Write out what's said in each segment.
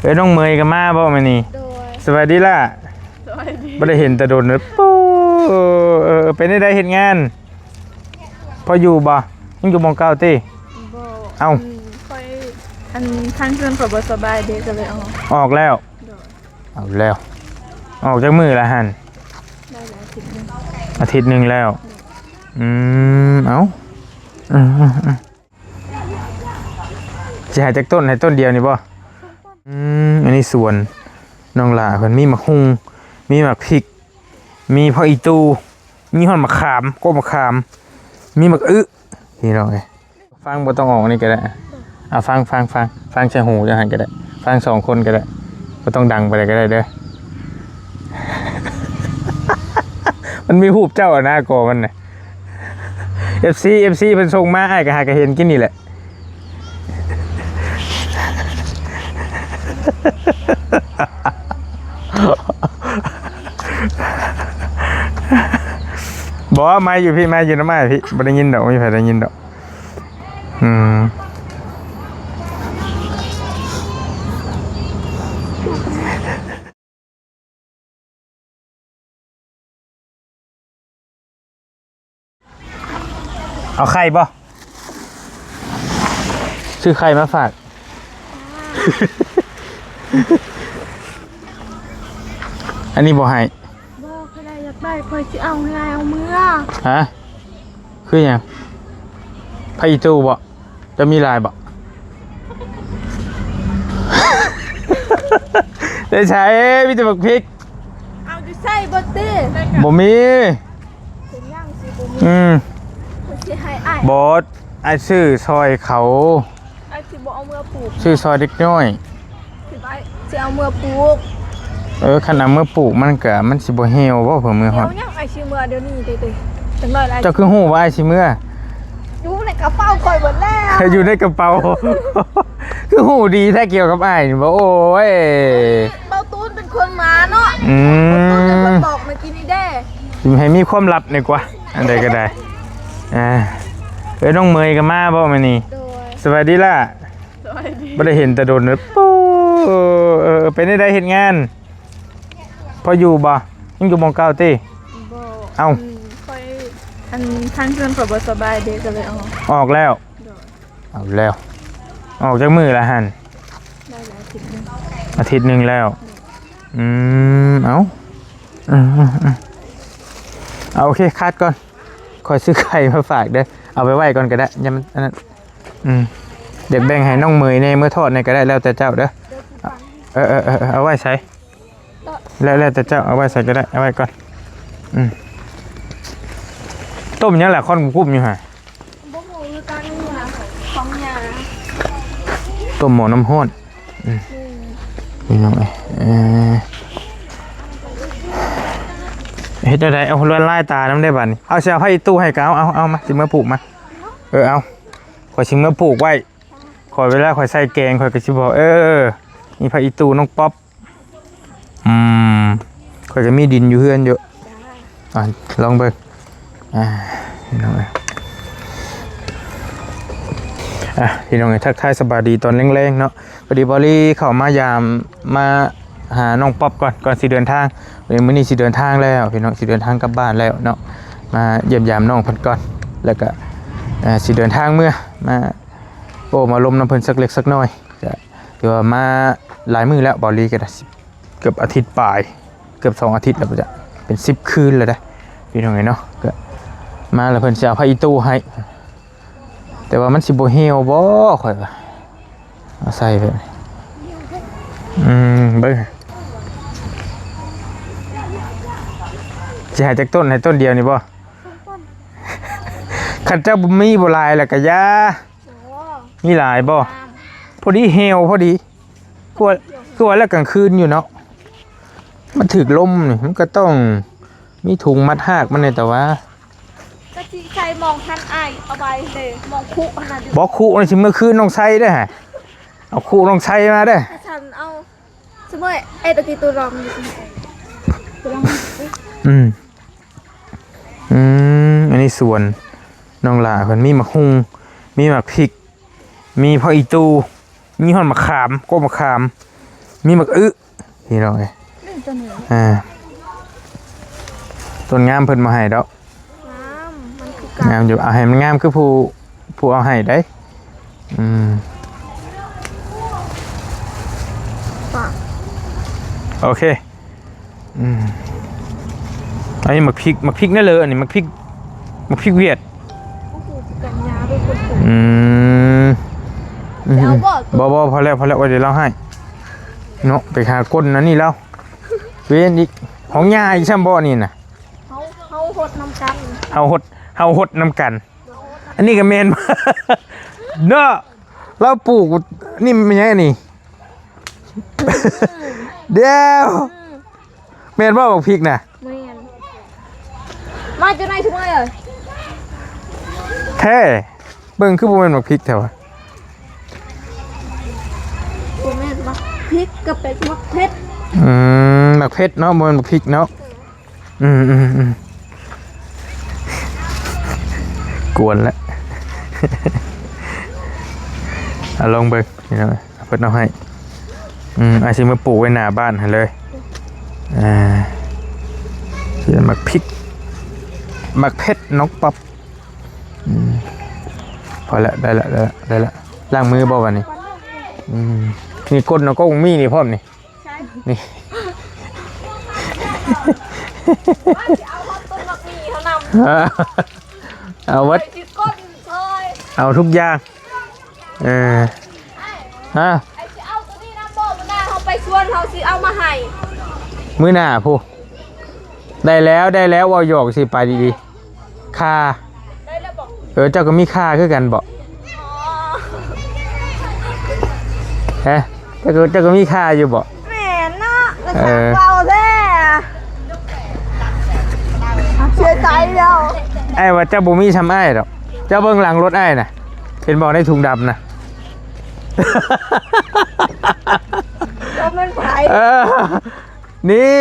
ເອີ ນ້ອງເມຍກໍມາບໍ່ມື້ນີ້? ໂດຍ ສະບາຍດີລະ. ສະບາຍດີ. ບໍ່ໄດ້ເຫັນແຕ່ດົນເລີຍ. ໂອ້ ເອີ ເປັນຈັ່ງໃດເຮັດງານ? ພໍຢູ່ບໍ່? ຍັງຢູ່ໝ່ອງເກົ່າຕິ? ບໍ່. ເອົ້າ ອືມ ຂ້ອຍ ອັນ ທາງເຮືອນຂ້ອຍບໍ່ສະບາຍເດ້ ກໍເລີຍອອກ. ອອກແລ້ວ? ໂດຍ. ເອົາແລ້ວ ອອກຈັກມື້ລະຫັ້ນ? ໄດ້ອາທິດໜຶ່ງ. ອາທິດໜຶ່ງແລ້ວ. ໂດຍ. ອືມ ເອົ້າ ອືມໆໆ ຊິໃຫ້ຈັກຕົ້ນ? ໃຫ້ຕົ້ນດຽວນີ້ບໍ່? ອືມ ອັນນີ້ສວນນ້ອງຫຼ້າເພິ່ນ ມີໝາກຫຸ່ງ ມີໝາກພິກ ມີຜັກອີ່ຕູ່ ມີຮອດໝາກຂາມ ກົກໝາກຂາມ ມີໝາກອຶ ພີ່ນ້ອງເອີຍ. ຟັງ ບໍ່ຕ້ອງອອກນີ້ກໍໄດ້. ເອົາ ຟັງ ຟັງ ຟັງ ຟັງໃສ່ຫູຈັ່ງຫັ້ນກໍໄດ້. ຟັງສອງຄົນກໍໄດ້. ບໍ່ຕ້ອງດັງປານໃດກໍໄດ້ເດີ. ມັນມີຮູບເຈົ້າໜ້າກໍມັນນະ. ເອັຟຊີ ເອັຟຊີ ເພິ່ນສົ່ງມາ ອ້າຍກໍຫາກໍເຫັນກິນນີ້ແຫຼະ. ບໍ່ ໄມຢູ່ພີ້ ໄມຢູ່ນຳອ້າຍພີ້. ບໍ່ໄດ້ຍິນດອກ ບໍ່ມີໃຜໄດ້ຍິນດອກ. ອືມ ເອົາໄຂ່ບໍ່? ຊື້ໄຂ່ມາຝາກ. ອັນນີ້ບໍ່ໃຫ້. ບໍ່ ຂ້ອຍໄດ້ ຢາກໄດ້ ຂ້ອຍຊິເອົາໃຫ້ອ້າຍເອົາເມືອ. ຮະ? ຄືຫຍັງ? ຜັກອີ່ຕູ່ບໍ່? ເຈົ້າມີຫຼາຍບໍ່? ໄດ້ໃຊ້ ມີແຕ່ບັກພິກ. ເອົາຢູ່ໃສເບິດຕິ? ບໍ່ມີ. ເປັນຫຍັງຊິບໍ່ມີ? ອືມ ເພິ່ນຊິໃຫ້ອ້າຍ. ບໍ່ ອ້າຍຊື້ຊ່ອຍເຂົາ. ອ້າຍຊິບໍ່ເອົາເມືອປູກ ຊື້ຊ່ອຍເດັກນ້ອຍ. ຊິໄປ ຊິເອົາເມືອປູກ. ເອີ ຄັນເອົາເມືອປູກມັນກະ ມັນຊິບໍ່ຫ່ຽວບໍ່ ເພື່ອເມືອຮອດ? ເອົາຫຍັງ ອ້າຍຊິເມືອດຽວນີ້ເດ້. ຈັກໜ້ອຍລະ ເຈົ້າຄືຮູ້ວ່າອ້າຍຊິເມືອ? ຢູ່ໃນກະເປົາຂ້ອຍເບິດແລ້ວ. ຢູ່ໃນກະເປົາ. ຄືຮູ້ດີແທ້ກ່ຽວກັບອ້າຍນີ້ບໍ່? ໂອ້ຍ ເບົາຕູນເປັນຄົນມາເນາະ. ອືມ ເບົາຕູນເປັນຄົນບອກເມື່ອກີ້ນີ້ເດ້. ຊິໃຫ້ມີຄວາມລັບນີ້ກວ່າ ອັນໃດກໍໄດ້. ອ່າ ເອີ ນ້ອງເມຍກໍມາບໍ່ມື້ນີ້? ໂດຍ. ສະບາຍດີລະ. ສະບາຍດີ. ບໍ່ໄດ້ເຫັນແຕ່ດົນເລີຍ. ໂອ້ ເອີ ເປັນຈັ່ງໃດເຮັດງານ? ພໍຢູ່ບໍ່? ຍັງຢູ່ໝ່ອງເກົ່າຕິ? ບໍ່. ເອົ້າ ອືມ ຂ້ອຍ ອັນ ທາງເຮືອນຂ້ອຍບໍ່ສະບາຍເດ້ ກໍເລີຍອອກ. ອອກແລ້ວ? ໂດຍ. ເອົາແລ້ວ ອອກຈັກມື້ລະຫັ້ນ? ໄດ້ອາທິດໜຶ່ງ. ອາທິດໜຶ່ງແລ້ວ. ໂດຍ. ອືມ ເອົ້າ ອືມໆໆ ເອົາ ໂອເຄ ຄັດກ່ອນ. ຂ້ອຍຊື້ໄຂ່ມາຝາກເດີ. ເອົາໄປໄວ້ກ່ອນກໍໄດ້ ຍັງ ອັນນັ້ນ. ອືມ ຢາກແບ່ງໃຫ້ນ້ອງເມຍແດ່ ເມືອທອດແດ່ກໍໄດ້ ແລ້ວແຕ່ເຈົ້າເດີ. ເອີໆໆ ເອົາໄວ້ໃສ? ແລ້ວ ແລ້ວແຕ່ເຈົ້າ ເອົາໄວ້ໃສກໍໄດ້ ເອົາໄວ້ກ່ອນ. ອືມ ຕົ້ມຫຍັງລະ ຄວັນກຸ້ມໆຢູ່ຫັ້ນ? ບໍ່ຮູ້ຄືກັນ ຂອງຫຍັງ ຕົ້ມໝໍ້ນ້ຳຮ້ອນ. ອືມ ແມ່ນ ພີ່ນ້ອງເອີຍ. ເອີ ເຮັດແນວໃດ? ເອົາລວດລາຍຕານຳໄດ້ບາດນີ້. ເອົາ ຊິເອົາຜັກອີ່ຕູ່ໃຫ້ກໍເອົາ ເອົາ ເອົາມາ ຊິເມືອປູກມາ. ເອີ ເອົາ ຂ້ອຍຊິເມືອປູກໄວ້. ຂ້ອຍ ເວລາຂ້ອຍໃສ່ແກງ ຂ້ອຍກໍຊິບອກ ເອີ ມີຜັກອີ່ຕູ່ນ້ອງປັອບ. ອືມ ຂ້ອຍກໍມີດິນຢູ່ເຮືອນຢູ່. ອ່າ ລອງເບິ່ງ. ອ່າ ພີ່ນ້ອງເອີຍ ອ່າ ພີ່ນ້ອງເອີຍ ທັກທາຍສະບາຍດີຕອນແລງໆເນາະ. ພໍດີບອລລີເຂົ້າມາຢາມ ມາຫານ້ອງປັອບກ່ອນ ກ່ອນຊິເດີນທາງ. ມື້ນີ້ຊິເດີນທາງແລ້ວພີ່ນ້ອງ ຊິເດີນທາງກັບບ້ານແລ້ວເນາະ. ມາຢ້ຽມຢາມນ້ອງເພິ່ນກ່ອນ ແລ້ວກໍ ເອີ ຊິເດີນທາງເມືອ ມາໂອ້ມາລົມນຳເພິ່ນສັກເລັກສັກນ້ອຍ. ກໍຖືວ່າມາຫຼາຍມື້ແລ້ວ ບອລລີກໍໄດ້ ເກືອບອາທິດປາຍ ເກືອບສອງອາທິດແລ້ວ ຈະເປັນສິບຄືນແລ້ວເດ້ ພີ່ນ້ອງເອີຍເນາະ. ກໍມາແລ້ວເພິ່ນຊິເອົາຜ້າອີ່ຕູ້ໃຫ້ ແຕ່ວ່າມັນຊິບໍ່ຫ່ຽວບໍ່ ຂ້ອຍວ່າ. ເອົາໃສ່ເພິ່ນ ອືມ ເບິ່ງ ຊິໃຫ້ຈັກຕົ້ນ? ໃຫ້ຕົ້ນດຽວນີ້ບໍ່? ຄັນເຈົ້າບໍ່ມີບໍ່ຫຼາຍແລ້ວກໍຢ່າ. ມີຫຼາຍບໍ່? ພໍດີຫ່ຽວພໍດີ. ຄືວ່າ ຄືວ່າແລ້ວກາງຄືນຢູ່ເນາະ ມັນຖືກລົມນີ້ ມັນກໍຕ້ອງມີຖົງມັດຮາກມັນແດ່. ແຕ່ວ່າກໍຊິໃສ່ໝ່ອງຫັ້ນ ອ້າຍເອົາໄວ້ເດ້ ໝ່ອງຄຸຫັ້ນນະ. ບໍ່ ຄຸນີ້ຊິເມືອຄືນນ້ອງໄຊເດ້. ເອົາຄຸນ້ອງໄຊມາເດ້. ຊັ້ນເອົາ ສະເໝີ ເອັດເອົາຕິໂຕລອງ ອືມ ອືມ ອັນນີ້ສວນນ້ອງຫຼ້າເພິ່ນ ມີໝາກຫຸ່ງ ມີໝາກພິກ ມີຜັກອີ່ຕູ່ ມີຮອດໝາກຂາມ ກົກໝາກຂາມ ມີໝາກອຶ ພີ່ນ້ອງເອີຍ. ນີ້ ຕົ້ນນີ້ ອ່າ ຕົ້ນງາມເພິ່ນບໍ່ໃຫ້ດອກ. ງາມ ມັນຄືກັນ ງາມຢູ່ ເອົາໃຫ້ມັນງາມຄືຜູ້ ຜູ້ເອົາໃຫ້ໄດ໋. ອືມ ປະ ໂອເຄ. ອືມ ອັນນີ້ໝາກພິກ ໝາກພິກແນວເລີ ອັນນີ້ໝາກພິກ ໝາກພິກຫວຽດ. ອືມ ອືມ ແລ້ວບໍ່ ບໍ່ ບໍ່ ພໍແລ້ວ ພໍແລ້ວ ວ່າດຽວລາວໃຫ້ເນາະ. ໄປຫາກົ້ນອັນນີ້ແລ້ວ ເວນອີກ ຂອງຍ່າອີກຊ້ຳບໍ່ນີ້ນະ. ເຮົາ ເຮົາຫົດນຳກັນ ເຮົາຫົດ ເຮົາຫົດນຳກັນ. ອັນນີ້ກໍແມ່ນ ເນາະ ລາວປູກ ນີ້ແມ່ນຫຍັງອັນນີ້? ດຽວ ອືມ ແມ່ນບໍ່ບັກພິກນະ? ແມ່ນ ມາຈາກໃນທຸກມື້ເອີຍ ແທ້. ເບິ່ງຄືບໍ່ແມ່ນບັກພິກແທ້ວະ? ບໍ່ແມ່ນບັກພິກ ກໍເປັນບັກເຜັດ. ອືມ ບັກເຜັດເນາະ ບໍ່ແມ່ນບັກພິກເນາະ. ອືມ ອືມ ອືມ ກວນລະ ເອົາລອງເບິ່ງ ພີ່ນ້ອງ ເພິ່ນເອົາໃຫ້. ອືມ ອາດຊິມາປູກໄວ້ໜ້າບ້ານຫັ້ນເລີຍ. ອ່າ ເປັນໝາກພິກ ໝາກເຜັດນ້ອງປັອບ. ອືມ ພໍລະ ໄດ້ລະ ໄດ້ລະ ໄດ້ລະ. ລ້າງມືບໍ່ບັດນີ້? ອືມ ນີ້ກົ້ນນ້ອງກໍມີນີ້ພ້ອມນີ້. ໃຊ່ ນີ້ ວ່າຊິເອົາຮອດຕົ້ນໝາກໝີ່ເທົ່ານັ້ນ ເອົາເບິດ ຂ້ອຍຊິກົ້ນຊ່ອຍ ເອົາທຸກຢ່າງ. ເອີ ຮະ ອ້າຍຊິເອົາໂຕນີ້ນຳບໍ່? ມື້ໜ້າເຮົາໄປສວນ ເຮົາຊິເອົາມາໃຫ້ ມື້ໜ້າພຸ້ນ. ໄດ້ແລ້ວ ໄດ້ແລ້ວ ເວົ້າຫຍອກຊື່ ໄປດີໆ. ຄ່າ ໄດ້ແລ້ວບໍ? ເອີ ເຈົ້າກໍມີຄ່າຄືກັນບໍ? ອໍ ຮະ ເຈົ້າກໍ ເຈົ້າກໍມີຄ່າຢູ່ບໍ? ແມ່ນເນາະ ເອີ ເວົ້າແທ້ ເສຍໃຈແລ້ວ. ອ້າຍວ່າເຈົ້າບໍ່ມີຊ່ຳອ້າຍດອກ. ເຈົ້າເບິ່ງຫຼັງລົດອ້າຍນະ ເຫັນບໍ່ ໃນຖົງດຳນະ? ເຈົ້າແມ່ນໃຜ? ເອີ ນີ້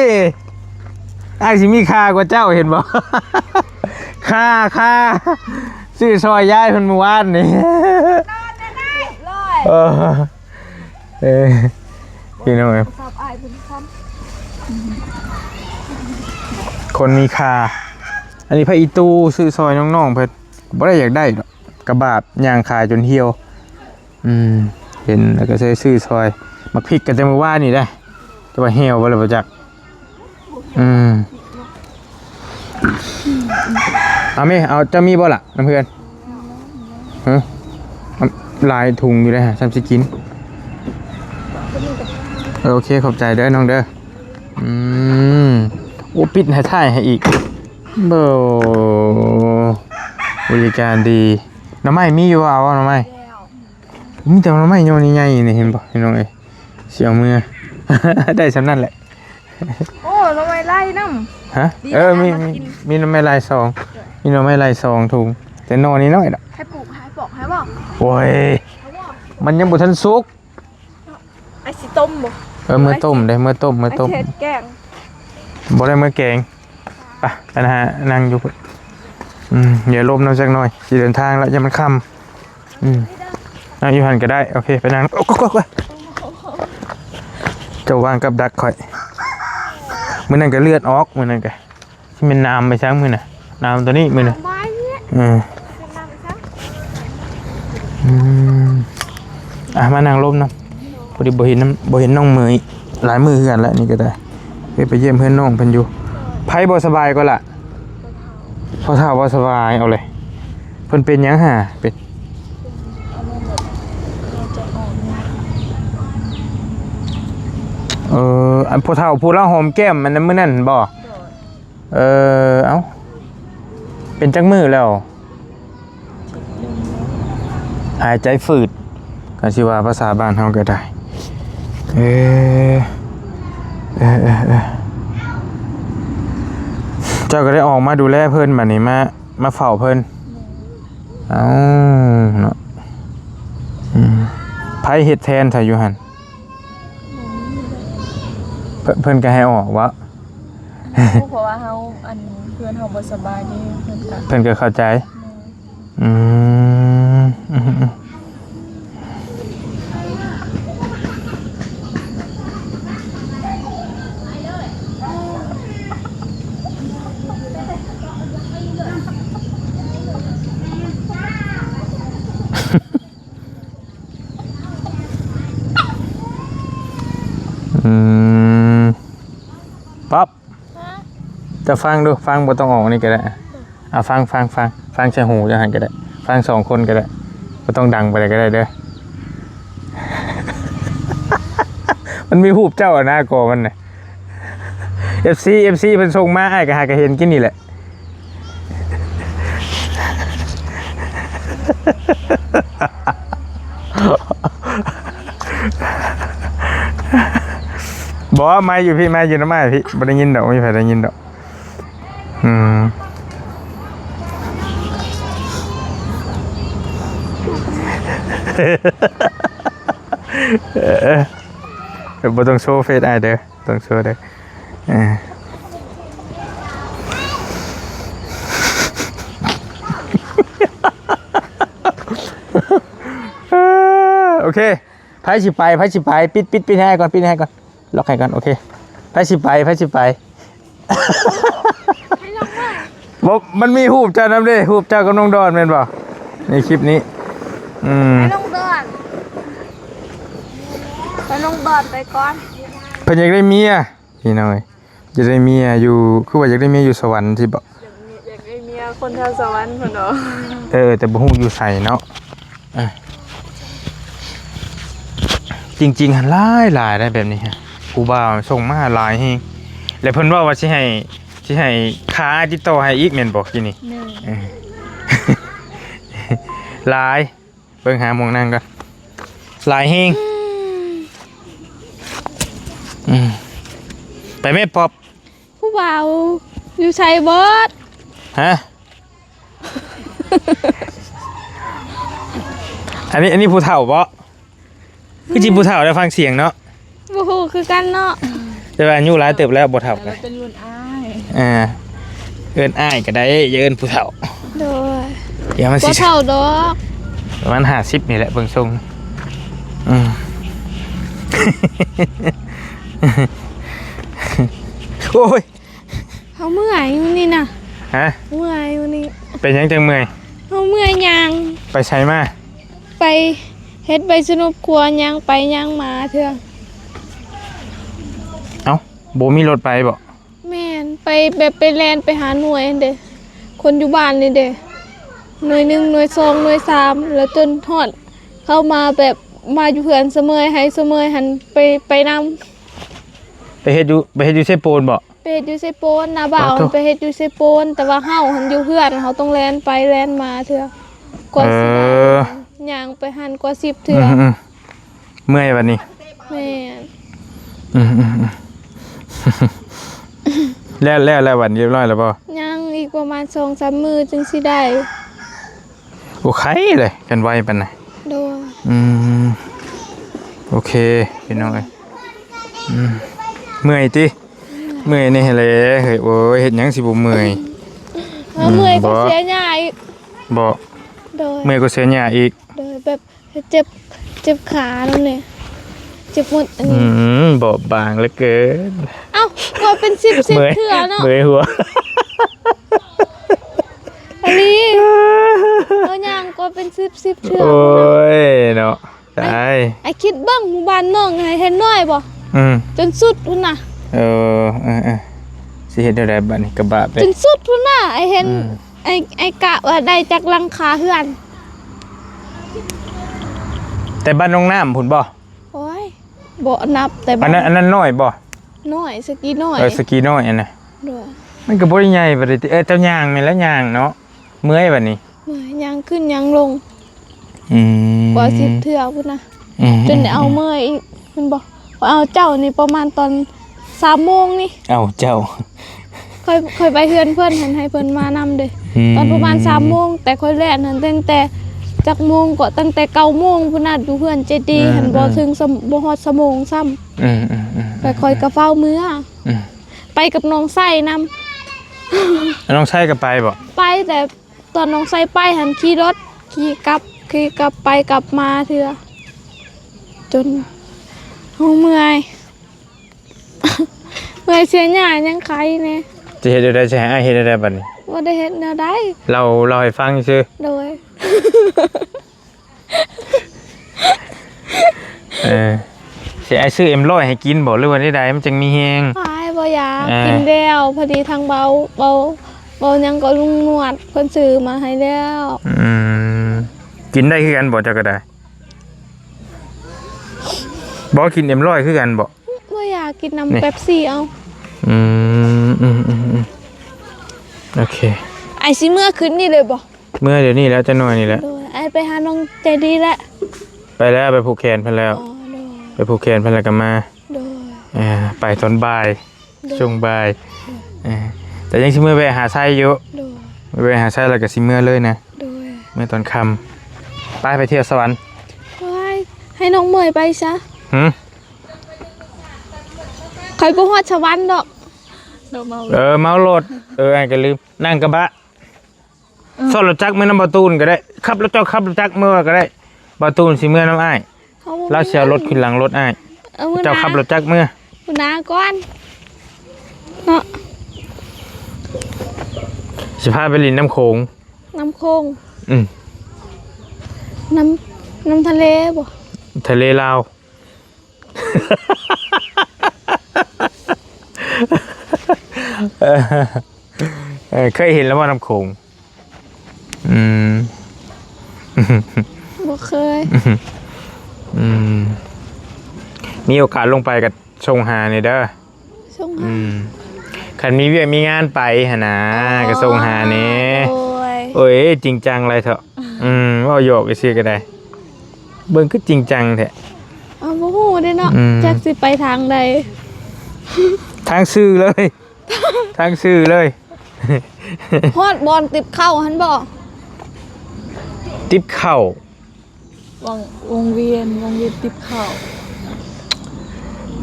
ອ້າຍຊິມີຄ່າກວ່າເຈົ້າ ເຫັນບໍ່? ຄ່າ ຄ່າ ຊື້ຊ່ອຍຍາຍເພິ່ນມື້ວານນີ້. ເອີ ເອີ ພີ່ນ້ອງເອີຍ ຄົນມີຄ່າ. ອັນນີ້ຜ້າອີ່ຕູ ຊື້ຊ່ອຍນ້ອງໆ ເພິ່ນບໍ່ໄດ້ຢາກໄດ້ດອກ ກະບາບ ຍ່າງຂາຍຈົນຫ່ຽວ. ອືມ ເຫັນແລ້ວກໍເລີຍຊື້ຊ່ອຍ. ໝາກພິກກໍແຕ່ມື້ວານນີ້ໄດ໋ ແຕ່ວ່າຫ່ຽວບໍ່ແລ້ວບໍ່ຈັກ. ອືມ ເອົາແມ່ ເອົາ ເຈົ້າມີບໍ່ລະ ນ້ຳເພື່ອນ? ຮະ ຫຼາຍຖົງຢູ່ເດ້ ຊ່ຳຊິກິນ. ເອີ ໂອເຄ ຂອບໃຈເດີນ້ອງເດີ. ອືມ ໂອ້ ປິດໃຫ້ ຖ່າຍໃຫ້ອີກ. ໂອ້ ບໍລິການດີ. ໜໍ່ໄມ້ມີຢູ່ບໍ່? ເອົາໜໍ່ໄມ້. ມີແຕ່ໜໍ່ໄມ້ຍອດໃຫຍ່ໆນີ້ ເຫັນບໍ່ພີ່ນ້ອງເອີຍ? ຊິເອົາເມືອ ໄດ້ຊ່ຳນັ້ນແຫຼະ. ໂອ້ ໜໍ່ໄມ້ໄລ່ນຳ. ຮະ? ເອີ ມີ ມີໜໍ່ໄມ້ໄລ່ສອງ ມີໜໍ່ໄມ້ໄລ່ສອງຖົງ ແຕ່ໜໍ່ນີ້ນ້ອຍດອກ. ໃຫ້ປູກ ໃຫ້ປອກໃຫ້ບໍ່? ໂອ້ຍ ມັນຍັງບໍ່ທັນສຸກ. ອ້າຍຊິຕົ້ມບໍ່? ເອີ ເມືອຕົ້ມເດ້ ເມືອຕົ້ມ ເມືອຕົ້ມ. ອ້າຍຊິເຮັດແກງ. ບໍ່ໄດ້ເມືອແກງ. ໄປ ໄປນະ ນັ່ງຢູ່ພຸ້ນ. ອືມ ດຽວລົມນຳຈັກໜ່ອຍ ຊິເດີນທາງແລ້ວ ຢ້ານມັນຄ່ຳ. ອືມ ນັ່ງຢູ່ຫັ້ນກໍໄດ້. ໂອເຄ ໄປນັ່ງ. ໂອ້ ໂອ້ ໂອ້ ເຈົ້າວາງກັບດັກຂ້ອຍ. ມື້ນັ້ນກໍເລືອດອອກ ມື້ນັ້ນກໍ ຊິແມ່ນນ້ຳໄປຊັ້ງມື້ນະ ນ້ຳໂຕນີ້ມື້ນະ. ເອີ ອືມ ອ່ະ ມານັ່ງລົມນຳ. ພໍດີບໍ່ເຫັນ ບໍ່ເຫັນນ້ອງເໝີຍຫຼາຍມື້ຄືກັນແລ້ວ ນີ້ກໍໄດ້. ເອີ ໄປຢ້ຽມເຮືອນນ້ອງເພິ່ນຢູ່. ໃຜບໍ່ສະບາຍກໍລະ? ພໍ່ເຖົ້າບໍ່ສະບາຍ. ເອົາເລີຍ ເພິ່ນເປັນຫຍັງຫາ? ເປັນ ເອີ ອັນພໍ່ເຖົ້າຜູ້ລາວຫອມແກ້ມອັນນັ້ນມື້ນັ້ນບໍ? ເອີ ເອົ້າ ເປັນຈັກມື້ແລ້ວ? ຫາຍໃຈຝືດ ກໍຊິວ່າພາສາບ້ານເຮົາກໍໄດ້. ເອີ ເອີ ເອີ ເອີ ເຈົ້າກໍໄດ້ອອກມາດູແລເພິ່ນ ບາດນີ້ມາ ມາເຝົ້າເພິ່ນ. ເອົ້າ ເນາະ ອືມ ໃຜເຮັດແທນຊະຢູ່ຫັ້ນ? ເພິ່ນ ເພິ່ນກໍໃຫ້ອອກວະ? ເພາະວ່າເຮົາ ອັນ ເພື່ອນເຮົາບໍ່ສະບາຍເດ້ ເພິ່ນກໍ ເພິ່ນກໍເຂົ້າໃຈ. ອືມ ອືມ ອືມ. ອືມ ປັອບ ເຈົ້າຟັງດູ ຟັງ ບໍ່ຕ້ອງອອກນີ້ກໍໄດ້. ອ່າ ຟັງ ຟັງ ຟັງ ຟັງໃສ່ຫູຈັ່ງຫັ້ນກໍໄດ້ ຟັງສອງຄົນກໍໄດ້ ບໍ່ຕ້ອງດັງປານໃດກໍໄດ້ເດີ. ມັນມີຮູບເຈົ້ານະ ກໍມັນນະ ເອັຟຊີ ເອັຟຊີ ເພິ່ນສົ່ງມາ ອ້າຍກໍຫາກໍເຫັນກິນນີ້ແຫຼະ. ບໍ່ ໄມຢູ່ພີ້ ໄມຢູ່ນຳອ້າຍພີ້ ບໍ່ໄດ້ຍິນດອກ ບໍ່ມີໃຜໄດ້ຍິນດອກ. ອືມ ເອີ ບໍ່ຕ້ອງໂຊເຟສອ້າຍເດີ ຕ້ອງໂຊເດີ. ເອີ ໂອເຄ ໃຜຊິໄປ ໃຜຊິໄປ ປິດ ປິດ ປິດໃຫ້ອ້າຍກ່ອນ ປິດໃຫ້ອ້າຍກ່ອນ ລັອກໃຫ້ກ່ອນ. ໂອເຄ ໃຜຊິໄປ ໃຜຊິໄປ. ບໍ່ ມັນມີຮູບເຈົ້ານຳເດ້ ຮູບເຈົ້າກັບນ້ອງດອນແມ່ນບໍ່ ໃນຄລິບນີ້? ອືມ ໃຫ້ນ້ອງດອນ ໃຫ້ນ້ອງດອນໄປກ່ອນ. ເພິ່ນຢາກໄດ້ເມຍ ພີ່ນ້ອງເອີຍ ຢາກໄດ້ເມຍຢູ່ ຄືວ່າຢາກໄດ້ເມຍຢູ່ສະຫວັນຊີ້ບໍ? ຢາກ ຢາກໄດ້ເມຍຄົນແຖວສະຫວັນພຸ້ນເນາະ. ເອີ ແຕ່ບໍ່ຮູ້ຢູ່ໃສເນາະ. ອ່ະ ຈິງໆ ຫັ້ນຫຼາຍໆ ໄດ໋ແບບນີ້ຮະ ຜູ້ບ່າວສົ່ງມາຫຼາຍແຮງ ແລະ ເພິ່ນເວົ້າວ່າຊິໃຫ້ ຊິໃຫ້ຄ່າອ້າຍຕິດຕໍ່ໃຫ້ອີກແມ່ນບໍ່ກີ້ນີ້? ແມ່ນ ເອີ ຫຼາຍ ເບິ່ງຫາໝ່ອງນັ່ງກ່ອນ ຫຼາຍແຮງ. ອືມ ອືມ ໄປແມ່ປອບ. ຜູ້ບ່າວຢູ່ໃສເບິດ? ຮະ? ອັນນີ້ ອັນນີ້ຜູ້ເຖົ້າບໍ? ຄືຊິຜູ້ເຖົ້າໄດ້ຟັງສຽງເນາະ. ບໍ່ຮູ້ຄືກັນເນາະ ແຕ່ວ່າອາຍຸຫຼາຍເຕີບແລ້ວ ບໍ່ເຖົ້າ ເປັນລຸ້ນອ້າຍ. ອ່າ ເອີ້ນອ້າຍກໍໄດ້ ຢ່າເອີ້ນຜູ້ເຖົ້າ. ໂດຍ ດຽວມັນຊິ ບໍ່ເຖົ້າດອກ ປະມານຫ້າສິບນີ້ແຫຼະ ເບິ່ງຊົງ. ອືມ ໂອ້ຍ ເຮົາເມື່ອຍມື້ນີ້ນະ. ຮະ? ເມື່ອຍມື້ນີ້. ເປັນຫຍັງຈັ່ງເມື່ອຍ? ເຮົາເມື່ອຍຍ່າງ. ໄປໃສມາ? ໄປເຮັດໃບສະໜຸບຄົວ ຍ່າງໄປຍ່າງມາເທື່ອ. ເອົ້າ ບໍ່ມີລົດໄປບໍ? ແມ່ນ ໄປແບບໄປແລ່ນໄປຫາໜ່ວຍຫັ້ນເດ ຄົນຢູ່ບ້ານນີ້ເດ ໜ່ວຍໜຶ່ງ ໜ່ວຍສອງ ໜ່ວຍສາມ ແລ້ວຈົນຮອດເຂົ້າມາແບບມາຢູ່ເຮືອນສະເໝີຍ ໃຫ້ສະເໝີຍຫັ້ນໄປ ໄປນຳ. ໄປເຮັດຢູ່ ໄປເຮັດຢູ່ເຊໂປນບໍ? ໄປເຮັດຢູ່ເຊໂປນ ນ້າບ່າວຫັ້ນໄປເຮັດຢູ່ເຊໂປນ ແຕ່ວ່າເຮົາຫັ້ນຢູ່ເຮືອນ ເຮົາຕ້ອງແລ່ນໄປແລ່ນມາເທື່ອ ກວ່າຊິໄດ້ ເອີ ຍ່າງໄປຫັ້ນກວ່າສິບເທື່ອ. ອືມ ເມື່ອຍບັດນີ້. ແມ່ນ. ອືມ ແລ້ວ ແລ້ວ ແລ້ວບັດນີ້ຮຽບຮ້ອຍແລ້ວບໍ່? ຍັງອີກປະມານສອງສາມມື້ຈຶ່ງຊິໄດ້. ໂອເຄເລີຍ ຄັນໄວປານນັ້ນ. ໂດຍ. ອືມ ໂອເຄ ພີ່ນ້ອງເອີຍ. ອືມ ເມື່ອຍຕິ? ເມື່ອຍແດ່ແຫຼະເຮີ້ຍ. ໂອ້ຍ ເຮັດຫຍັງຊິບໍ່ເມື່ອຍ? ເອີ ເມື່ອຍກວ່າເສຍຫຍ້າອີກ. ບໍ່. ໂດຍ. ເມື່ອຍກວ່າເສຍຫຍ້າອີກ. ໂດຍ ແບບ ເຈັບ ເຈັບຂານຳແດ່ ເຈັບໝົດອັນນີ້. ອືມ ບອບບາງເຫຼືອເກີນ. ເອົ້າ ກໍເປັນສິບສິບເທື່ອເນາະ ເມື່ອຍຫົວ ອີ່ຫຼີ. ເຮົາຍ່າງກໍເປັນສິບສິບເທື່ອ. ໂອ້ຍເນາະ ຕາຍ. ອ້າຍຄິດເບິ່ງ ໝູ່ບ້ານນ້ອງໃຫ້ເຫັນໜ້ອຍບໍ່? ອືມ ຈົນສຸດພຸ້ນນະ. ເອີ ເອີ ເອີ ຊິເຮັດແນວໃດບັດນີ້? ກະບາບເດ້ ຈົນສຸດພຸ້ນນະ ອ້າຍເຫັນ. ອືມ ອ້າຍ ອ້າຍກະວ່າໄດ້ຈັກຫຼັງຄາເຮືອນ? ແຕ່ບ້ານໜອງນ້ຳພຸ້ນບໍ່? ໂອ້ຍ ບໍ່ນັບແຕ່ ອັນນັ້ນ ອັນນັ້ນນ້ອຍບໍ່? ນ້ອຍ ສະກີນ້ອຍ. ເອີ ສະກີນ້ອຍອັນນະ. ໂດຍ. ມັນກໍບໍ່ໄດ້ໃຫຍ່ປານໃດຕິ. ເອີ ເຈົ້າຍ່າງແມ່ນລະ ຍ່າງເນາະ. ເມື່ອຍບັດນີ້ ເມື່ອຍ ຍ່າງຂຶ້ນຍ່າງລົງ. ອືມ ກວ່າສິບເທື່ອພຸ້ນນະ. ອືມ ຈົນໄດ້ເອົາເມື່ອຍອີກ ແມ່ນບໍ່? ຂ້ອຍເອົາເຈົ້ານີ້ປະມານຕອນສາມໂມງນີ້. ເອົາເຈົ້າ ຂ້ອຍ ຂ້ອຍໄປເຮືອນເພິ່ນຫັ້ນ ໃຫ້ເພິ່ນມານຳເດ້. ອືມ ຕອນປະມານສາມໂມງ ແຕ່ຂ້ອຍແລ່ນຫັ້ນຕັ້ງແຕ່ຈັກໂມງກໍ ຕັ້ງແຕ່ເກົ້າໂມງພຸ້ນນະ ຢູ່ເຮືອນເຈດີຫັ້ນ. ອືມ ບໍ່ເຖິງ ບໍ່ຮອດຊົ່ວໂມງຊ້ຳ. ອືມໆໆ ແຕ່ຂ້ອຍກໍຟ້າວເມືອ. ອືມ ໄປກັບນ້ອງໄຊນຳ. ນ້ອງໄຊກໍໄປບໍ່? ໄປ ແຕ່ຕອນນ້ອງໄຊໄປຫັ້ນຂີ່ລົດ ຂີ່ກັບ ຂີ່ກັບໄປກັບມາເທື່ອ ຈົນເຮົາເມື່ອຍ. ເມື່ອຍເສຍຫຍ້າຍັງໄຄແດ່. ຈະເຮັດແນວໃດ? ຊິໃຫ້ອ້າຍເຮັດແນວໃດບັດນີ້? ບໍ່ໄດ້ເຮັດແນວໃດ ເລົ່າ ເລົ່າໃຫ້ຟັງຊື່. ໂດຍ. ເອີ ເສ ອ້າຍຊື້ເອັມຮ້ອຍໃຫ້ກິນບໍ່ ຫຼືວ່າແນວໃດ ມັນຈັ່ງມີແຮງ? ອ້າຍບໍ່ຢາກ ເອີ ກິນແລ້ວ ພໍດີທາງເບົາ ເບົາ ເບົາຫຍັງກໍ ລຸງໜວດ ເພິ່ນຊື້ມາໃຫ້ແລ້ວ. ອືມ ກິນໄດ້ຄືກັນບໍ່ ເຈົ້າກໍໄດ້? ບໍ່ກິນເອັມຮ້ອຍຄືກັນບໍ່? ບໍ່ຢາກ ກິນນ້ຳ ນີ້ ເປັບຊີເອົາ. ອືມ ອືມ ອືມ ອືມ ໂອເຄ. ອ້າຍຊິເມືອຄືນນີ້ເລີຍບໍ່? ເມືອດຽວນີ້ແຫຼະ ຈັກໜ້ອຍນີ້ແຫຼະ. ໂດຍ ອ້າຍໄປຫານ້ອງໃຈດີແຫຼະ. ໄປແລ້ວ ໄປຜູກແຂນເພິ່ນແລ້ວ. ອໍ ໂດຍ ໄປຜູກແຂນເພິ່ນແລ້ວກໍມາ. ໂດຍ ອ່າ ໄປຕອນບ່າຍ. ໂດຍ ຊ່ວງບ່າຍ. ໂດຍ ເອີ ແຕ່ຍັງຊິເມືອແວະຫາໄຊຢູ່. ໂດຍ ແວະຫາໄຊແລ້ວກໍຊິເມືອເລີຍນະ. ໂດຍ ເມືອຕອນຄ່ຳ. ໄປ ໄປທ່ຽວສະຫວັນ. ໂອ້ຍ ໃຫ້ນ້ອງເມີຍໄປຊະ. ຫື? ຂ້ອຍບໍ່ຮອດສະຫວັນດອກ. ເອີ ເມົາລົດ. ເອີ ອ້າຍກໍລືມ ນັ່ງກະບະ. ອືມ ຊ້ອນລົດຈັກເມືອນຳບ່າວຕູນກໍໄດ້. ຂັບລົດ ເຈົ້າຂັບລົດຈັກເມືອກໍໄດ້. ບ່າວຕູນຊິເມືອນຳອ້າຍ. ເຮົາບໍ່ມີ ລາວຊິເອົາລົດຂຶ້ນຫຼັງລົດອ້າຍ. ເອີ ເຈົ້າຂັບລົດຈັກເມືອ. ຫົວໜ້າກ່ອນເນາະ. ຊິພາໄປຫຼິ້ນນ້ຳໂຂງ. ນ້ຳໂຂງ. ອືມ ນ້ຳ ນ້ຳທະເລບໍ່? ທະເລລາວ. ເອີ ເຄີຍເຫັນແລ້ວບໍ່ນ້ຳໂຂງ? ອືມ ບໍ່ເຄີຍ. ອືມ ມີໂອກາດລົງໄປກໍສົ່ງຫາແດ່ເດີ. ສົ່ງຫາ. ອືມ ຄັນມີວຽກມີງານໄປຫັ້ນນາ. ອໍ ກໍສົ່ງຫາແດ່. ໂດຍ ໂອ້ຍ ຈິງຈັງຫຼາຍເຖາະ. ອືມ ເວົ້າຫຍອກຊື່ໆກໍໄດ້. ເບິ່ງຄືຈິງຈັງແທ້. ເອົາ ບໍ່ຮູ້ເດ້ເນາະ. ອືມ ຈັກຊິໄປທາງໃດ. ທາງຊື່ເລີຍ. ທາງຊື່ເລີຍ. ຮອດບ່ອນຕິບເຂົ້າຫັ້ນບໍ່? ຕິບເຂົ້າ. ວົງ ວົງວຽນ ວົງວຽນຕິບເຂົ້າ.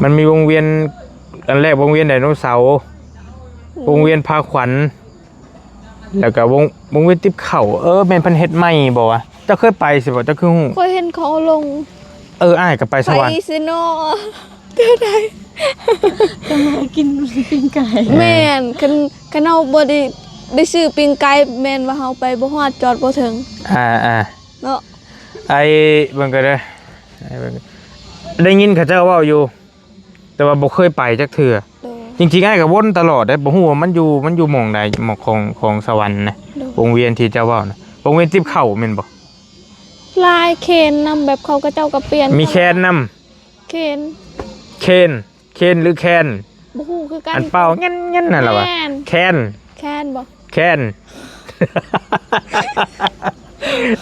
ມັນມີວົງວຽນ ອັນແລກວົງວຽນໄດໂນເສົາ. ອືມ ວົງວຽນພາຂວັນ. ແລ້ວກໍວົງ ວົງວຽນຕິບເຂົ້າ. ເອີ ແມ່ນເພິ່ນເຮັດໃໝ່ບໍ່ວະ? ເຈົ້າເຄີຍໄປຊິບໍ່? ເຈົ້າຄືຮູ້? ຂ້ອຍເຫັນເຂົາເອົາລົງ. ເອີ ອ້າຍກໍໄປສະຫວັນ. ໄປຊິເນາະ. ແຖວໃດ? ກໍມາກິນປີ້ງໄກ່. ແມ່ນ. ຄັນ ຄັນເຮົາບໍ່ໄດ້ ໄດ້ຊື້ປີ້ງໄກ່ ແມ່ນວ່າເຮົາໄປບໍ່ຮອດ ຈອດບໍ່ເຖິງ. ອ່າໆ ເນາະ. ອ້າຍເບິ່ງກໍໄດ້ ອ້າຍເບິ່ງ ໄດ້ຍິນເຂົາເຈົ້າເວົ້າຢູ່. ແຕ່ວ່າບໍ່ເຄີຍໄປຈັກເທື່ອ. ໂດຍ ຈິງໆ ອ້າຍກໍວົນຕະຫຼອດເດ້ ບໍ່ຮູ້ວ່າມັນຢູ່ ມັນຢູ່ໝ່ອງໃດ ໝ່ອງຂອງ ຂອງສະຫວັນນະ. ໂດຍ ວົງວຽນທີ່ເຈົ້າເວົ້ານະ ວົງວຽນຕິບເຂົ້າແມ່ນບໍ່? ຫຼາຍແຄນນຳ ແບບເຂົາ ເຂົາເຈົ້າກໍປ່ຽນ ມີແຄນນຳ. ເຄນ ເຄນ ເຄນ ຫຼືແຄນ? ບໍ່ຮູ້ຄືກັນ. ອັນເປົ່າແງ່ນໆ ນັ້ນລະວະ? ແມ່ນ ແຄນ ແຄນບໍ່? ແຄນ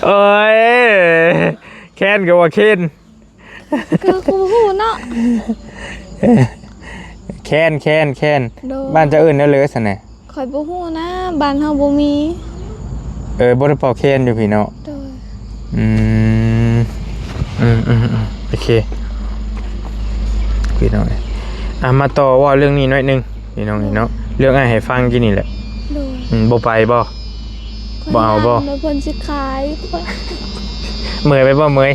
ໂອ້ຍ ແຄນກໍວ່າເຄນ. ຄືຄູຮູ້ເນາະ. ແຄນ ແຄນ ແຄນ. ໂດຍ ບ້ານເຈົ້າເອີ້ນແນວໃດຊັ້ນນະ? ຂ້ອຍບໍ່ຮູ້ນະ ບ້ານເຮົາບໍ່ມີ. ເອີ ບໍ່ໄດ້ເປົ່າແຄນຢູ່ພີ້ເນາະ. ໂດຍ ອືມ ອືມໆໆ ໂອເຄ ພີ່ນ້ອງເອີຍ. ອ່ະ ມາຕໍ່ເວົ້າເລື່ອງນີ້ໜ້ອຍໜຶ່ງ ພີ່ນ້ອງເອີຍເນາະ. ເລື່ອງອ້າຍໃຫ້ຟັງກີ້ນີ້ແຫຼະ. ໂດຍ ອືມ ບໍ່ໄປບໍ່? ບໍ່ເອົາບໍ່? ຂ້ອຍຢ້ານວ່າເພິ່ນຊິຂາຍຂ້ອຍ. ເໝີຍໄປບໍ່ ເໝີຍ?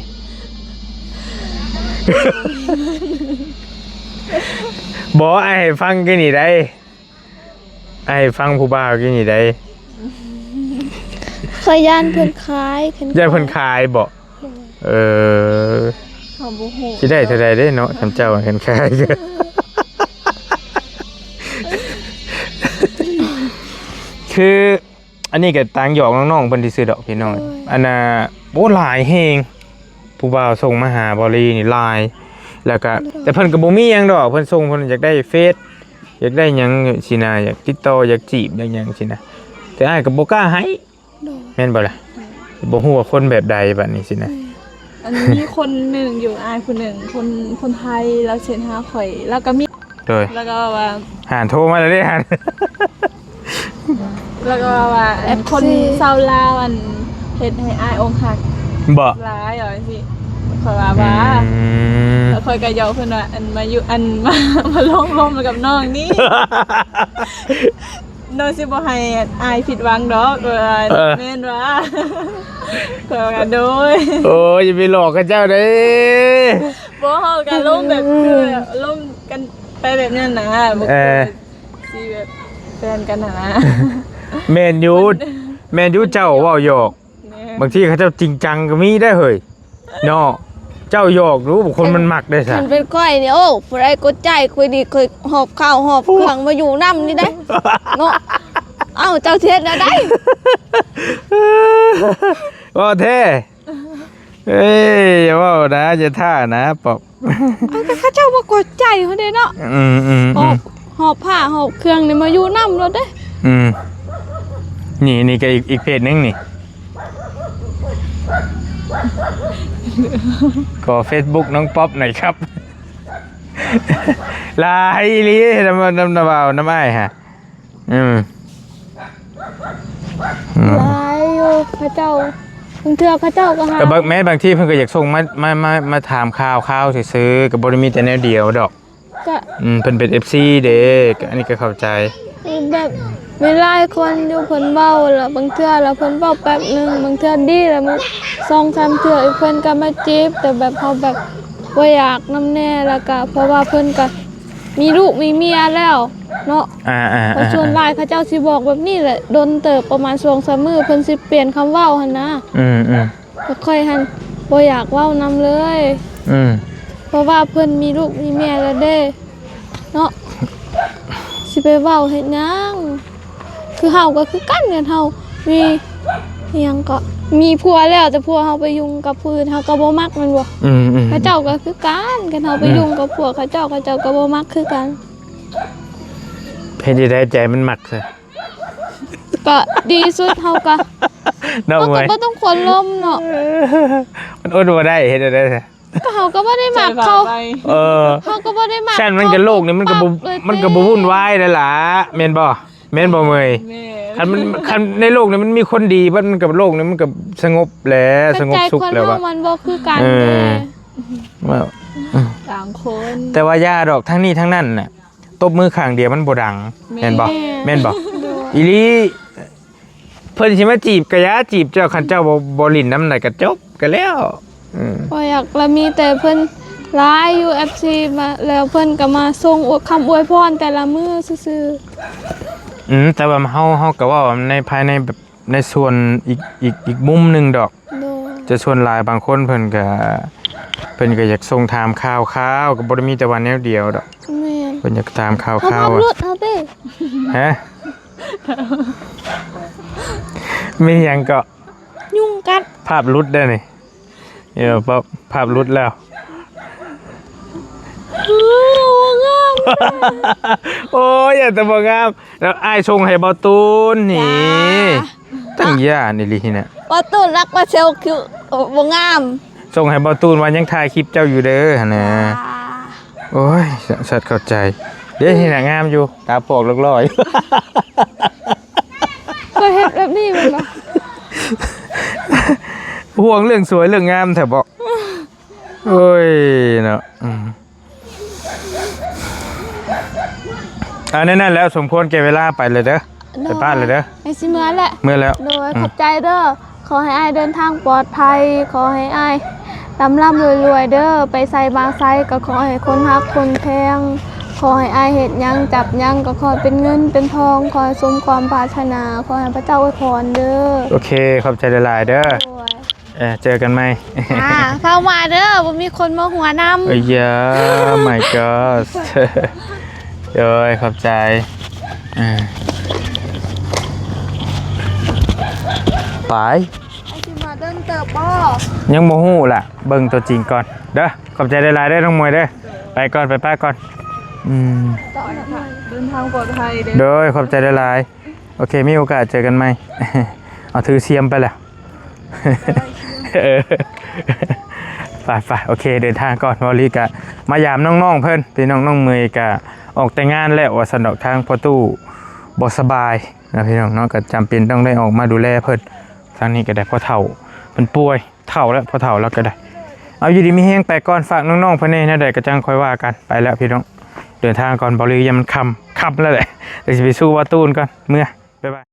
ບໍ່ ອ້າຍໃຫ້ຟັງກີ້ນີ້ໄດ໋ ອ້າຍໃຫ້ຟັງຜູ້ບ່າວກີ້ນີ້ໄດ໋. ຂ້ອຍຢ້ານເພິ່ນຂາຍ ຢ້ານເພິ່ນຂາຍບໍ່? ໂດຍ ເອີ ເຮົາບໍ່ຮູ້ ຊິໄດ້ເທົ່າໃດເດ້ເນາະ ທ່ານເຈົ້າ ຄັນຂາຍ. ຄື ອັນນີ້ກໍຕ່າງຫຍອກນ້ອງໆເພິ່ນຊື່ໆດອກພີ່ນ້ອງ. ໂດຍ ອັນນ່າ ໂອ້ ຫຼາຍແຮງ ຜູ້ບ່າວສົ່ງມາຫາເບົາລີນີ້ຫຼາຍ. ແລ້ວກໍ ໂດຍ ແຕ່ເພິ່ນກໍບໍ່ມີຫຍັງດອກ ເພິ່ນສົ່ງ ເພິ່ນຢາກໄດ້ເຟສ ຢາກໄດ້ຫຍັງຊີ້ນະ ຢາກຕິດຕໍ່ ຢາກຈີບ ຢາກຫຍັງຊີ້ນະ ແຕ່ອ້າຍກໍບໍ່ກ້າໃຫ້. ໂດຍ ແມ່ນບໍ່ລະ? ແມ່ນ ບໍ່ຮູ້ວ່າຄົນແບບໃດບັດນີ້ຊີ້ນະ. ແມ່ນ ອັນມີຄົນໜຶ່ງຢູ່ ອ້າຍຜູ້ໜຶ່ງ ຄົນ ຄົນໄທ ລາວເຊັນຫາຂ້ອຍ ລາວກໍມີ ໂດຍ ລາວກໍວ່າ ຫານໂທມາແລ້ວເດ້ ຫານ ລາວກໍວ່າ ອັນ ເອັຟຊີ ຄົນຊາວລາວ ອັນ ເຮັດໃຫ້ອ້າຍອົກຫັກບໍ່? ຫຼາຍ ວ່າຈັ່ງຊີ້ ຂ້ອຍວ່າ ອືມ ວ່າ ແລ້ວຂ້ອຍກໍຫຍອກເພິ່ນວ່າ ອັນ ມາຢູ່ ອັນ ມາ ມາລົມ ລົມກັບນ້ອງນີ້ ນ້ອງຊິບໍ່ໃຫ້ອ້າຍຜິດຫວັງດອກ ວ່າ ເອີ ແມ່ນວ່າ ຂ້ອຍວ່າ ໂດຍ ໂອ້ຍ ຢ່າໄປຫຼອກເຂົາເຈົ້າເດ້. ບໍ່ ເຮົາກໍລົມແບບ ຄືລົມກັນໄປແບບນັ້ນນະ ບໍ່ ເອີ ຄືຊິແບບແຟນກັນຫັ້ນນະ. ແມ່ນຢູ່ ແມ່ນຢູ່ ເຈົ້າເວົ້າຫຍອກ ແມ່ນ ບາງທີເຂົາເຈົ້າຈິງຈັງກໍມີໄດ໋ເຮີ້ຍ ເນາະ. ເຈົ້າຫຍອກດູ ຄົນມັນມັກເດ້ຊະ. ຄັນເປັນຂ້ອຍນີ້ ໂອ້ ຜູ້ໃດກົດໃຈຂ້ອຍນີ້ ຂ້ອຍຫອບເຂົ້າຫອບເຄື່ອງມາຢູ່ນຳນີ້ເດ້ເນາະ. ເອົ້າ ເຈົ້າຊິເຮັດແນວໃດ? ເວົ້າແທ້. ເອີຍ ຢ່າເວົ້ານະ ຢ່າທ້ານະ ປອບ. ເອົາ ກໍເຂົາເຈົ້າມາກົດໃຈພຸ້ນເດ້ເນາະ. ອືມໆໆ ຫອບ ຫອບຜ້າຫອບເຄື່ອງນີ້ມາຢູ່ນຳໂລດເດ້. ອືມ ນີ້ ນີ້ກໍອີກ ອີກເພຈໜຶ່ງນີ້. ຂໍເຟສບຸກນ້ອງປັອບໜ້ອຍຄັບ. ຫຼາຍອີ່ຫຼີ ນຳ ນຳ ນຳບ່າວ ນຳອ້າຍຫາ. ອືມ ອືມ ຫຼາຍຢູ່ເຂົາເຈົ້າ. ບາງເທື່ອເຂົາເຈົ້າກໍຫາ ກໍບາງ ແມ່ນບາງທີເພິ່ນກໍຢາກສົ່ງມາ ມາ ມາ ມາຖາມຂ່າວໆ ຊື່ໆ ກໍບໍ່ໄດ້ມີແຕ່ແນວດຽວດອກ. ກະ ອືມ ເພິ່ນເປັນເອັຟຊີເດ້ ກະ ອັນນີ້ກໍເຂົ້າໃຈ. ແບບມີຫຼາຍຄົນຢູ່ ເພິ່ນເວົ້າລະ ບາງເທື່ອລະເພິ່ນເວົ້າແປັບໜຶ່ງ ບາງເທື່ອດີລະ ສອງສາມເທື່ອອີກ ເພິ່ນກໍມາຈີບ ແຕ່ແບບເຮົາແບບບໍ່ຢາກນຳແດ່ ລະກະເພາະວ່າເພິ່ນກໍມີລູກມີເມຍແລ້ວເນາະ. ອາໆໆ ສ່ວນຫຼາຍເຂົາເຈົ້າຊິບອກແບບນີ້ແຫຼະ ດົນເຕີບ ປະມານສອງສາມມື້ເພິ່ນຊິປ່ຽນຄຳເວົ້າຫັ້ນນະ. ອືມໆ ແຕ່ຂ້ອຍຫັ້ນບໍ່ຢາກເວົ້ານຳເລີຍ. ອືມ ເພາະວ່າເພິ່ນມີລູກມີເມຍແລ້ວເດ້ເນາະ ຊິໄປເວົ້າເຮັດຫຍັງ? ຄືເຮົາກໍຄືກັນ ຄັນເຮົາມີ ອີ່ຫຍັງເກາະ ມີຜົວແລ້ວ ແຕ່ຜົວເຮົາໄປຫຍຸ້ງກັບຜູ້ອື່ນ ເຮົາກໍບໍ່ມັກແມ່ນບໍ່? ອືມໆ ເຂົາເຈົ້າກໍຄືກັນ ຄັນເຮົາໄປຫຍຸ້ງກັບຜົວເຂົາເຈົ້າ ເຂົາເຈົ້າກໍບໍ່ມັກຄືກັນ. ເຮັດຈັ່ງໃດໃຈມັນມັກຊະ? ກໍດີສຸດເຮົາກໍ ເນາະ ເຮົາກໍບໍ່ຕ້ອງຄວນລົມເນາະ ມັນອົດບໍ່ໄດ້ ເຮັດຈັ່ງໃດຊະ? ກໍເຮົາກໍບໍ່ໄດ້ມັກເຂົາ ເອີ ເຮົາກໍບໍ່ໄດ້ມັກ ຊັ້ນມັນກໍໂລກນີ້ມັນກໍບໍ່ ມັນກໍບໍ່ວຸ່ນວາຍແລ້ວລະ ແມ່ນບໍ່? ແມ່ນບໍ່ເມຍ? ແມ່ນ ຄັນມັນ ຄັນໃນໂລກນີ້ມັນມີຄົນດີເບິດ ມັນກໍ ໂລກນີ້ມັນກໍສະຫງົບແຫຼະ ສະຫງົບສຸກແລ້ວ. ມັນບໍ່ຄືກັນ ເອີ ເອີ ຕ່າງຄົນ ແຕ່ວ່າຢ່າດອກ ທັງນີ້ທັງນັ້ນນະ ຕົບມືຂ້າງດຽວມັນບໍ່ດັງ ແມ່ນບໍ່? ແມ່ນບໍ່? ອີ່ຫຼີ ເພິ່ນຊິມາຈີບກະຢ່າຈີບເຈົ້າ ຄັນເຈົ້າບໍ່ ບໍ່ຫຼິ້ນນຳໃດກະຈົບກະແລ້ວ. ອືມ ບໍ່ຢາກລະມີແຕ່ເພິ່ນຫຼາຍຢູ່ ເອັຟຊີ ມາ ແລ້ວເພິ່ນກະມາສົ່ງຄຳອວຍພອນແຕ່ລະມື້ຊື່ໆ. ອືມ ແຕ່ວ່າເຮົາ ເຮົາກະເວົ້າໃນ ພາຍໃນແບບ ໃນສ່ວນອີກ ອີກ ອີກມຸມໜຶ່ງດອກ. ໂດຍ ແຕ່ສ່ວນຫຼາຍບາງຄົນເພິ່ນກະ ເພິ່ນກະຢາກສົ່ງຖາມຂ່າວຄາວ ກະບໍ່ໄດ້ມີແຕ່ວ່າແນວດຽວດອກ. ແມ່ນ ເພິ່ນຢາກຖາມຂ່າວຄາວ ເຮົາ ວ່າ ເຮົາເດ້ ຮະ? ແມ່ນຫຍັງເກາະ? ຍຸງກັດ ພາບຫຼຸດເດ້ນີ້. ເອີ ພາບ ພາບຫຼຸດແລ້ວ. ເອີ ບໍ່ງາມ ໂອ້ຍ ຢ່າແຕ່ບໍ່ງາມ. ແລ້ວອ້າຍສົ່ງໃຫ້ບ່າວຕູນນີ້ ຕັ້ງຢ້ານອີ່ຫຼີນີ້ນະ. ບ່າວຕູນລັກມາເຊວຄື ໂອ້ ບໍ່ງາມ. ສົ່ງໃຫ້ບ່າວຕູນວ່າຍັງຖ່າຍຄລິບເຈົ້າຢູ່ເດີຫັ້ນນະ. ໂອ້ຍ ສັດເຂົ້າໃຈເດ້. ນີ້ນະງາມຢູ່ ຕາປອກລອກຫຼໍ່. ເຄີຍເຮັດແບບນີ້ແມ່ນບໍ່? ຫ່ວງເລື່ອງສວຍເລື່ອງງາມແທ້ບໍ? ໂອ້ຍເນາະ. ອືມ ອັນນັ້ນແລ້ວ ສົມຄວນແກ່ເວລາ ໄປແລ້ວເດີ. ໂດຍ ໄປບ້ານແລ້ວເດີ. ໄປ ຊິເມືອແຫຼະ. ເມືອແລ້ວ. ໂດຍ ອືມ ຂອບໃຈເດີ. ຂໍໃຫ້ອ້າຍເດີນທາງປອດໄພ, ຂໍໃຫ້ອ້າຍລ່ຳໆລວຍໆເດີ, ໄປໃສມາໃສກໍຂໍໃຫ້ຄົນຮັກຄົນແພງ, ຂໍໃຫ້ອ້າຍເຮັດຫຍັງຈັບຫຍັງກໍຂໍເປັນເງິນເປັນທອງ, ຂໍໃຫ້ສົມຄວາມປາດຖະໜາ, ຂໍໃຫ້ພະເຈົ້າອວຍພອນເດີ. ໂອເຄ ຂອບໃຈຫຼາຍໆເດີ. ໂດຍ ເອີ ເຈີກັນໃໝ່. ອ່າ ເຝົ້າມາເດີ ບໍ່ມີຄົນມາຫົວນຳ. ເອີຍາ my god. ໂດຍ ຂອບໃຈ. ອ່າ ໄປ. ອ້າຍຊິມາດົນເຕີບບໍ່? ຍັງບໍ່ຮູ້ລະ ເບິ່ງຕົວຈິງກ່ອນເດີ. ຂອບໃຈຫຼາຍໆເດີນ້ອງມວຍເດີ. ໄປກ່ອນ ໄປປ້າກ່ອນ. ອືມ ເດີນທາງປອດໄພເດີ. ໂດຍ ຂອບໃຈຫຼາຍໆ. ໂອເຄ ມີໂອກາດເຈີກັນໃໝ່. ເອົາຖືສຽມໄປແລ້ວ. ເອີ ໄປໆ ໂອເຄ ເດີນທາງກ່ອນ. ເວົ້າລີກະມາຢາມນ້ອງໆເພິ່ນ ພີ່ນ້ອງ. ນ້ອງເມຍກະອອກແຕ່ງງານແລ້ວວ່າຊັ້ນດອກ, ທາງພໍ່ຕູ້ບໍ່ສະບາຍນະ ພີ່ນ້ອງເນາະ, ກະຈຳເປັນຕ້ອງໄດ້ອອກມາດູແລເພິ່ນ. ທາງນີ້ກະໄດ້ ພໍ່ເຖົ້າເພິ່ນປ່ວຍ ເຖົ້າແລ້ວ ພໍ່ເຖົ້າລາວກະໄດ້. ເອົາ ຢູ່ດີມີແຮງ ໄປກ່ອນ. ຝາກນ້ອງໆເພິ່ນແດ່ ແນວໃດກະຈັ່ງຄ່ອຍວ່າກັນ. ໄປແລ້ວພີ່ນ້ອງ ເດີນທາງກ່ອນ. ເວົ້າລີ ຢ້ານມັນຄ່ຳ ຄ່ຳແລ້ວແຫຼະ. ດຽວຊິໄປສູ່ບ່າວຕູນກ່ອນ ເມືອ. ບາຍບາຍ.